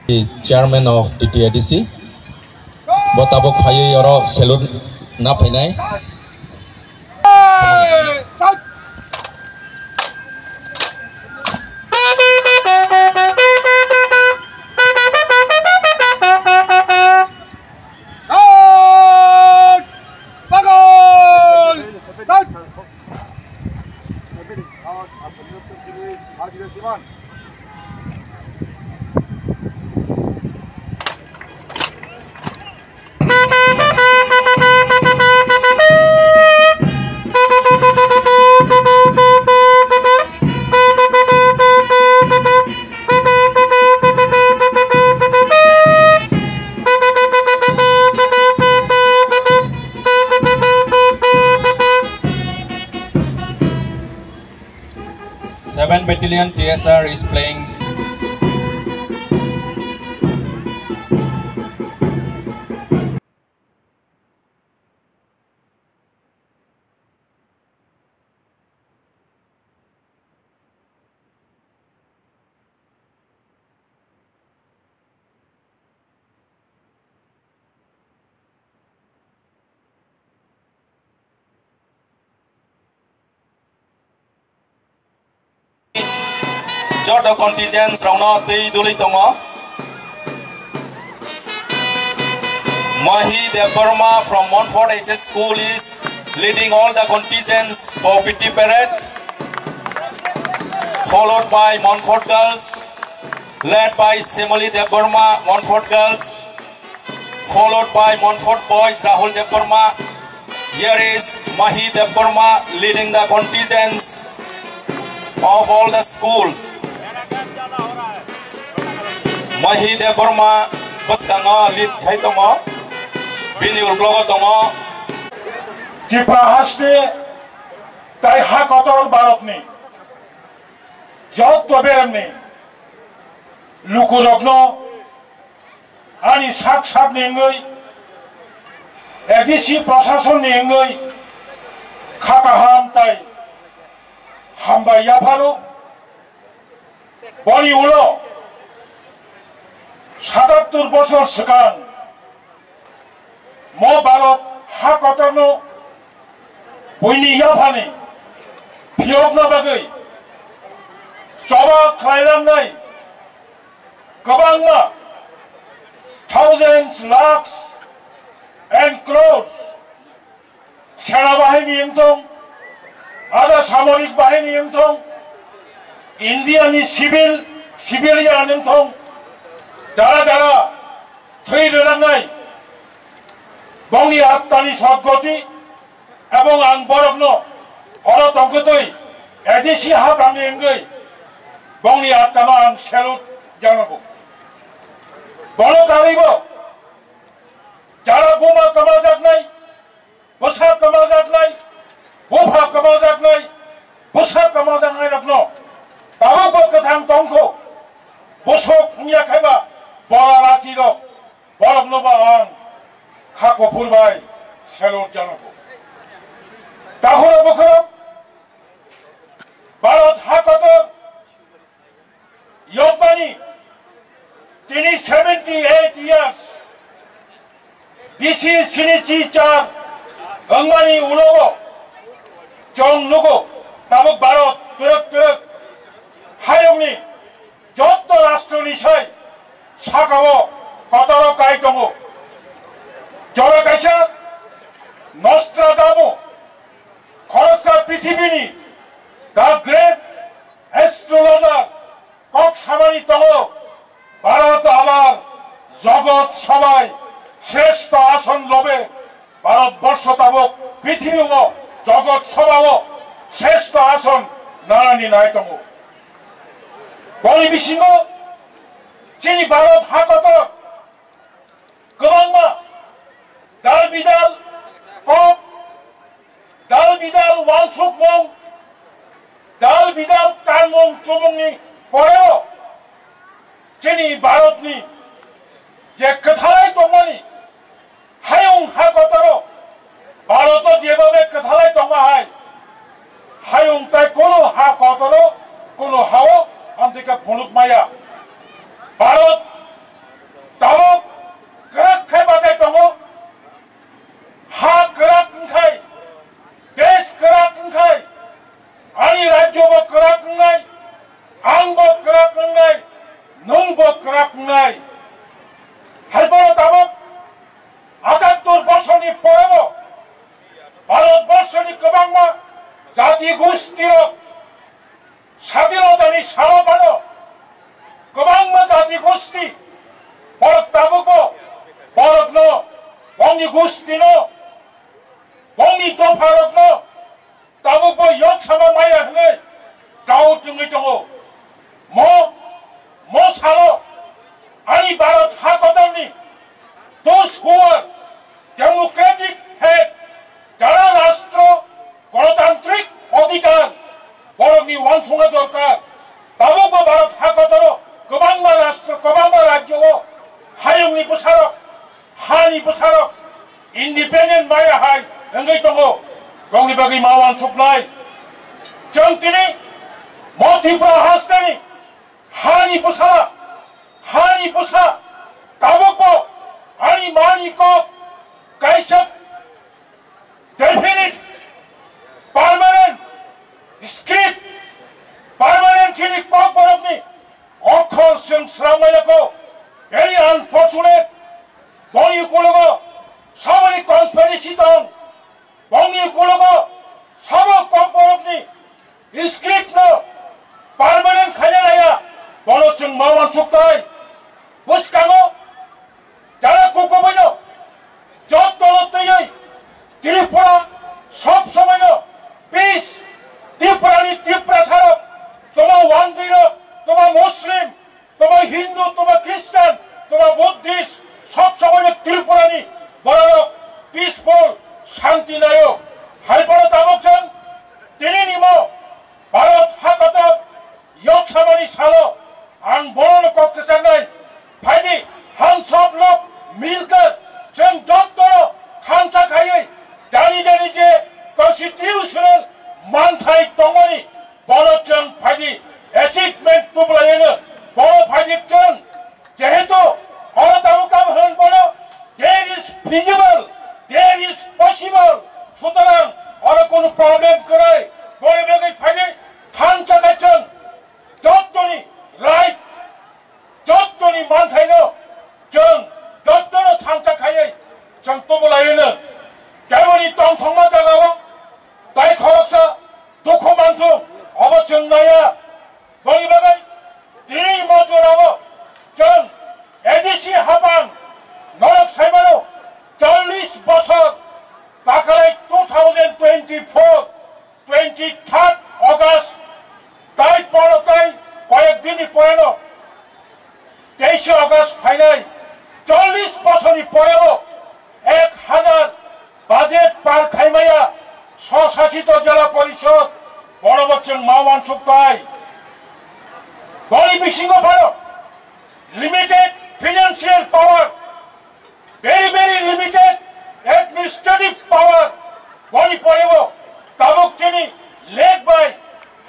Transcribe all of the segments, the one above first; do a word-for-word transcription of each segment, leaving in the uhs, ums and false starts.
Chairman of T T A D C, bo tabuk phaiwi oro salute na phainai. Seven Battalion T S R is playing. Joto contingents rokno twi duli tongo. Mahi Debbarma from Montfort H S School is leading all the contingents for P T parade, followed by Montfort Girls, led by Semoli Debbarma, Montfort Girls, followed by Montfort Boys, Rahul Debbarma. Here is Mahi Debbarma leading the contingents of all the schools. Mahi Debbarma bwskango lead khai tongo, bini uklogo tongo. Tripura haste tai ha kotor Bharatni jotto beremni lukurokno ani sak sakni wngwi A D C prasasonni wngwi kha kaham tai hambai yapharo. Boni ulo satattur bosor swkang mo Bharat ha kotorno buini yaphani phiyokna bagwi choba khlailangnai kwbangma thousands, lakhs and crores sena bahini wngthong, ada samorik bahini wngthong, India ni civil, civilian wngthong, jara jara thwi rwnaknai bongni attani sodgoti, ebong ang borokno oro tongkotwi A D C hapangni wngwi bongni attano ang salute janago. Bono karwibo jara buma kwmajaknai, bwsa kwmajaknai, bupha kwmajaknai, bwsa kwmajaknairokno tabukbo kwthang tongkho, bwswk wngya khaiba bora rachirok, boroknobo ang kha kuphur bai salute janago. Takhoro bukhoro Bharat ha kotor yokmani tini seventy eight years bisi sinichi char wngmani ulogo chwng nugo tabuk Bharat twrwk twrwk hayungni jotto rashtroni sai sakao kotoro kai tongo. Jora kaisa Nostradamus khoroksa prithibini the great astrologer kok samani tongo, Bharat abar jogot sobai shreshto ason lobe, Bharat borsho tabuk prithibi o jogot sobao shreshto ason nanani nai tongo. Boni bisingo chini Bharat ha kotor kwbangma dal bidal kok, dal bidal uansukmung, dal bidal kanmung chumungni poreo chini Bharatni je kwthalai tongmani hayung ha kotoro Bharat o jebabe kwthalai tongma hai, hayung tai kono ha kotoro, kono hao amtwika phunuk maya. Bharat Ni gusti, borok tabukbo, borokno, bongni gustino, bongni dopharokno, tabukbo yok sama maya hwnwi dao tungwi tongo. Mo, mo salo ani Bharat hakotorni those who are democratic head, jara rastro gonotantrik odhikar, borokni uansukna dorkar. Tabukbo Bharat hakotoro kwbangma rastro, kwbangma rajyo o hayungni bwsarok, hani bwsarok independent maya hai wngwi tongo, bongni bagwi ma uansuknai. Chwng tini mo Tripura hasteni hani bwsala, hani bwsa, tabukbo ani mani kok kaisa definite, permanent script, permanent chini kok borokni okhor chwng sramlailako. Very unfortunate. Bongni ukulogo saboni conspiracy tong. Bongni ukulogo sabo kok borokni script no permanent khaina laya. Bono chwng ma uansuktai. Bwskango jara kukubuino jottono twiwi Tripura sob somoino peace, Tripurani Tiprasarok, toma Wangdirok, toma Muslim, toma Hindu, toma Christian, toma Buddhist, sob somoino Tripurani bororok peaceful, shanti naio. Hai phano tabuk chwng tini nimo Bharat hakotor Lok Sabhani salo ang bono kok kwcharnai, phaidi, hum sab log milkar, chwng jottono thansa khaiwi jani jani je constitutional manthai tongmani, bono chwng phaidi achievement tubulaino, bono phaidi chwng jehetu oro tabuk tabuk hwn bono there is feasible, there is possible, sutorang oro kunu problem kwrwi, boni bagwi phaidi thansa khai chwng jottoni right, jottoni manthaino chwng jottono thansa khaiwi chwng tubulaino. Keboni tongthokma jagao tai khoroksa dukhu manthung, obo chwng naiya. Boni bagwi tini mo jorao chwng A D C hapang norok saimano chollish bosor takalai two thousand twenty-four twenty third August, tai poro tai koyek dinni poreno teishe August phainai, chollish bosorni porebo ek hajar budget par khaimaya swsasito jela porishod, bonobo chwng ma uansuktai. Boni bisingo phano limited financial power, very, very limited administrative power. Boni porebo tabuk chini lek bai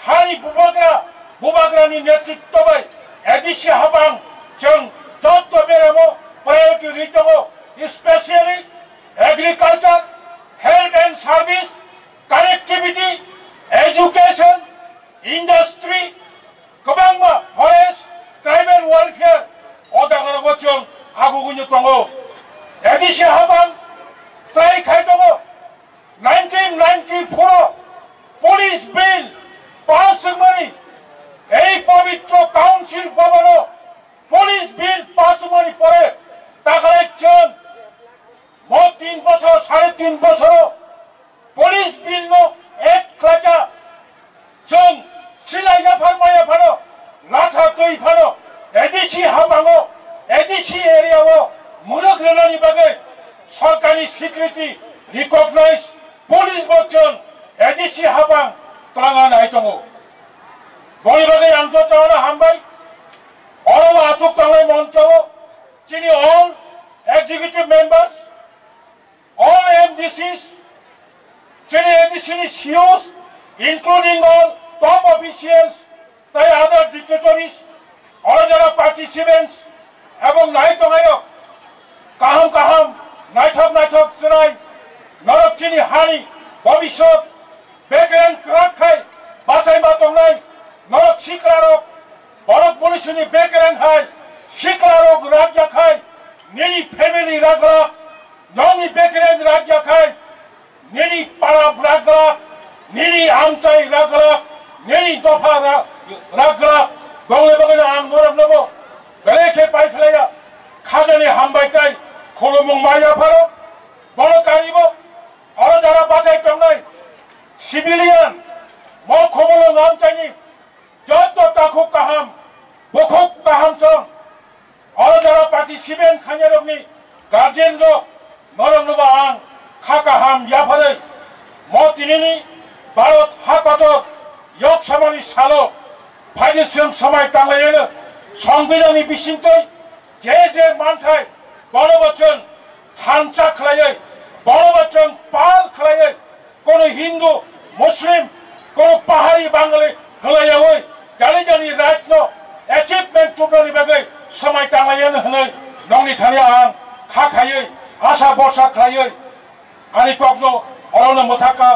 hani bubagra, bubagrani netritto bai A D C hapang chwng jotto beramo priority ri tongo, especially agriculture, health and service, connectivity, education, industry, kwbangma forest, tribal welfare, o jagarogo chwng agugwino tongo. A D C hapang try khai tongo. Nineteen ninety-four o police bill pass wngmani, ei pobitro council bhabono police bill pass wngmani pore takalai chwng mo tin bosor, sare tin bosoro police bill no ek khlaikha. Chwng silai yaphar maya phano, latha twi phano, A D C hapango, A D C area o mwrwk rwnani bagwi sorkarni security recognize police bo chwng A D C hapang twlangna nai tongo. Boni bagwi ang jotono hambai. Oro achuk tangnai moncho o chini all executive members, all M D Cs, chini A D C ni C Os, including all top officials, tei other dignitaries, oro jora participants, ebong nai tongnai rok, kaham kaham, naithok naithok chwrai, norok chini hani bobisot bekereng kwrak khai bachai ma tongnai, norok sikla rok, borok bonisini bekereng hai sikla rok rakya khai, nini family raglak, nongni bekereng rakya khai, nini para raglak, nini amchai raglak, nini dopha ra-, raglak, bongni bagwino ang noroknobo Belai khe paiphlaiya, khajani hambai tei khulumung ma yapharo, bono karibo, oro jara bachai tongnai civilian, mo khumulwng amchaini jotto takhuk kaham, bukhuk kaham chwng, oro jara participant khainarokni guardian rok, noroknobo ang kha kaham yapharwi mo tinini Bharat ha kotor Lok Sabhani salo phaidi chwng swmai tanglaiyano Songbidanni bisingtwi je je manthai bonobo chwng thansa khlaiwi, bonobo chwng pal khlaiwi, kono Hindu, Muslim, kono Pahari, Bangali hwlaiyawi jani jani right no achievement tubnani bagwi swmai tanglaiyano hwnwi nongni thani ang kha khaiwi, asa borsa khlaiwi ani kokno orono mwthaka.